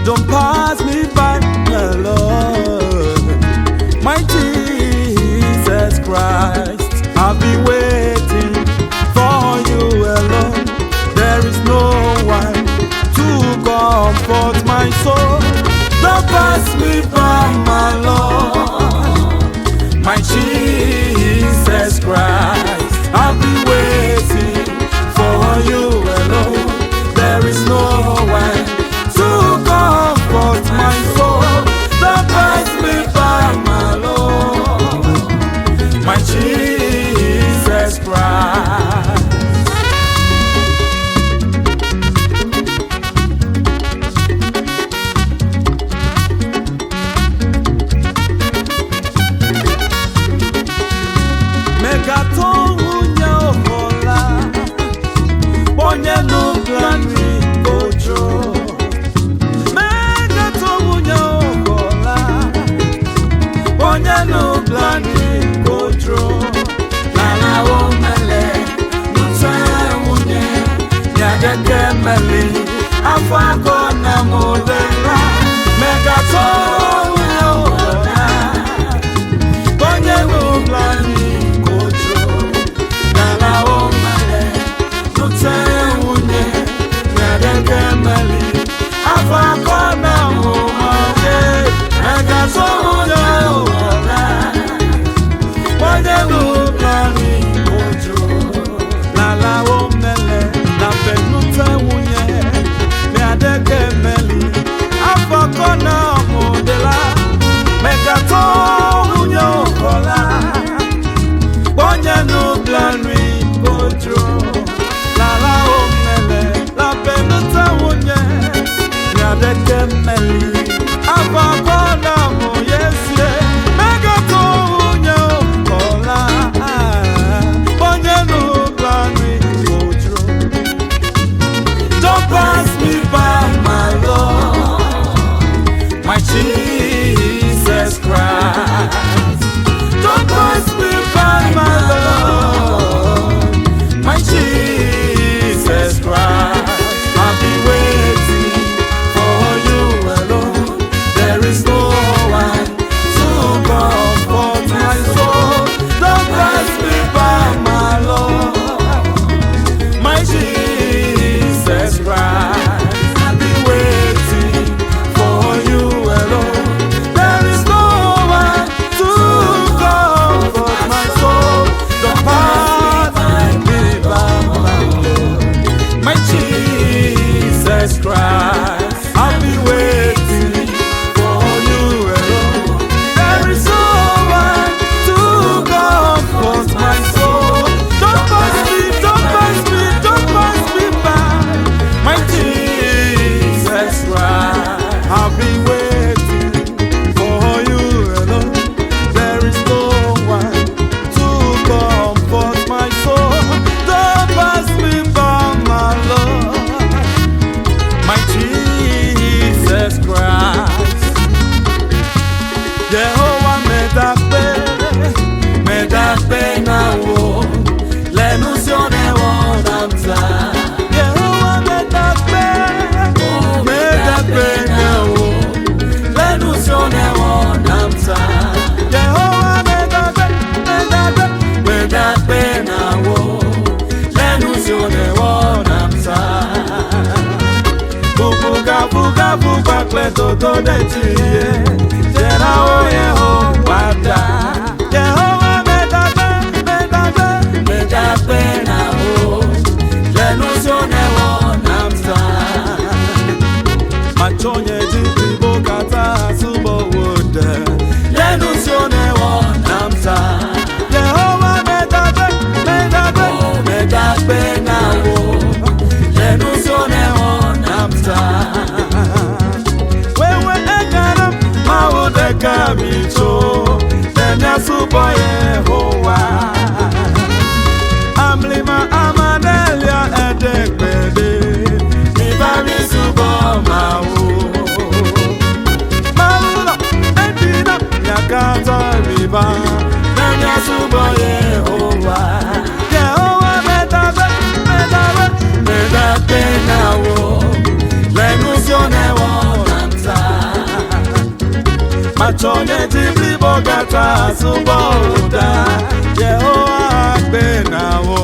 Don't pass me by, my Lord, my Jesus Christ. I'll be waiting for you alone. There is no one to comfort my soul. Don't pass me by, my Lord, my Jesus Christ. I'll be waiting for you alone. There is no one to comfort my soul. Don't pass me by, my Lord, my Jesus Christ. Megaton nwunye ọhụla, onye n'ụbịanri ojo. Megaton nwunye ọhụla, onye n'ụbịanri ojo. Lala omele, nute nwunye, nyadeke meli, afọ agọ na mụlela. Megaton nwunye ọhụla. Onye n'ụlọ kojo n'ala omele nute nwunye nyadeke meli afọ akọ na mụmọke megatụ nwunye ụlọla onye n'ụlọ kojo n'ala omele na mbe nute nwunye nyadeke meli afọ akọ na mụdela megatụ nwunye ụlọla onye n'ụbịanri kojo lala omele lapenute nwunye nyadeke mmeli afọ na mụ yesie megatụ nwunye ụkọla onye n'ụbịanri kojo. Don't pass me by, my Lord, my Jesus Christ. Don't pass me by, my Lord, my Jesus Christ. I'll be waiting for you alone. There is no one to comfort my soul. Don't pass me by, my Lord, my Jesus Christ. I'll be waiting for you alone. There is no one to comfort my soul. Don't pass me by, my Lord, my Jesus Christ. I'll be waiting for you alone. There is no one to comfort my soul. Don't pass me, don't pass me, don't pass me by, my Jesus Christ. I'll be waiting for you alone. There is no one to comfort my soul. Don't pass me by, my Lord, my Jesus Christ. Jehovah medakpe, medakpe na wo, lenu si one wo namta. Jehovah medakpe, medakpe na wo, lenu si one wo namta. Jehovah medakpe, medakpe, medakpe na wo, lenu si one wo namta. Bubuga buga buga kle dodo de tiye Jera oye ho wada Jehova medagbe medagbe medagbe na o Lenu sione wo namsa Machonye jiti bokata subo wode Lenu sione wo namsa Jehova medagbe medagbe medagbe na o Lenu sione wo namsa Wewe egara mawodeka micho Nenya subo Yehowa Amlima amadelia edegbede Mibami subo mawo Mawulo edina nyakata miba Nenya subo Yehowa Yehowa medabe medabe medabe nawo Lenu sione wo namta. Matsɔ nye dzi blibo katã asubɔ wò ɖa. Yehowa akpe na wò.